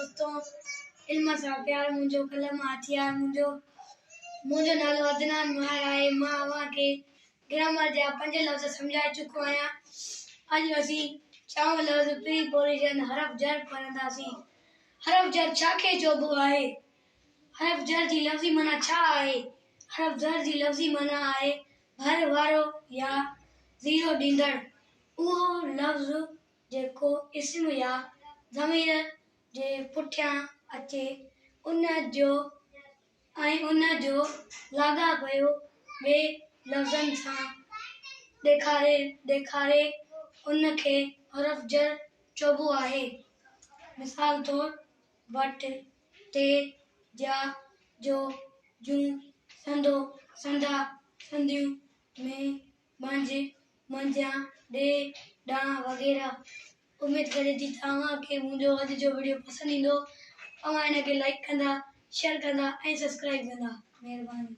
دوستو علم سان پيار منهنجو قلم آ هٿيار منهنجو منهنجو نالو عدنان ماهر آهي مان اوهان کي گرامر جا پنج لفظ سمجهائي چڪو آهيان اڄ اسين ڇهون لفظ پري پوزيشن حرف جر پڙهنداسين حرف جر ڇا کي چئبو آهي حرف جر جي لفظي معنيٰ ڇا آهي حرف جر جي لفظي معنيٰ آهي ڀر وارو يا زيرو ڏيندڙ اهو لفظ جيڪو اسم يا ضمير جي پٺيان اچي ان جو ۽ ان جو لاڳاپيو ٻئي لفظن سان ڏيکاري ڏيکاري ان کي حرف جر چئبو آهي. مثال طور، وٽ، تي، جا، جو، جون، سندو، سندا، سنديون، ۾، منجهه، منجهان، ڏي، ڏانهن وغيره. اميد ڪجي ٿي ته اوهان کي منهنجو اڄ جو وڊيو پسند ايندو. اوهان هن کي لائيڪ ڪندا، شيئر ڪندا ۽ سبسڪرائيب ڪندا. مهرباني.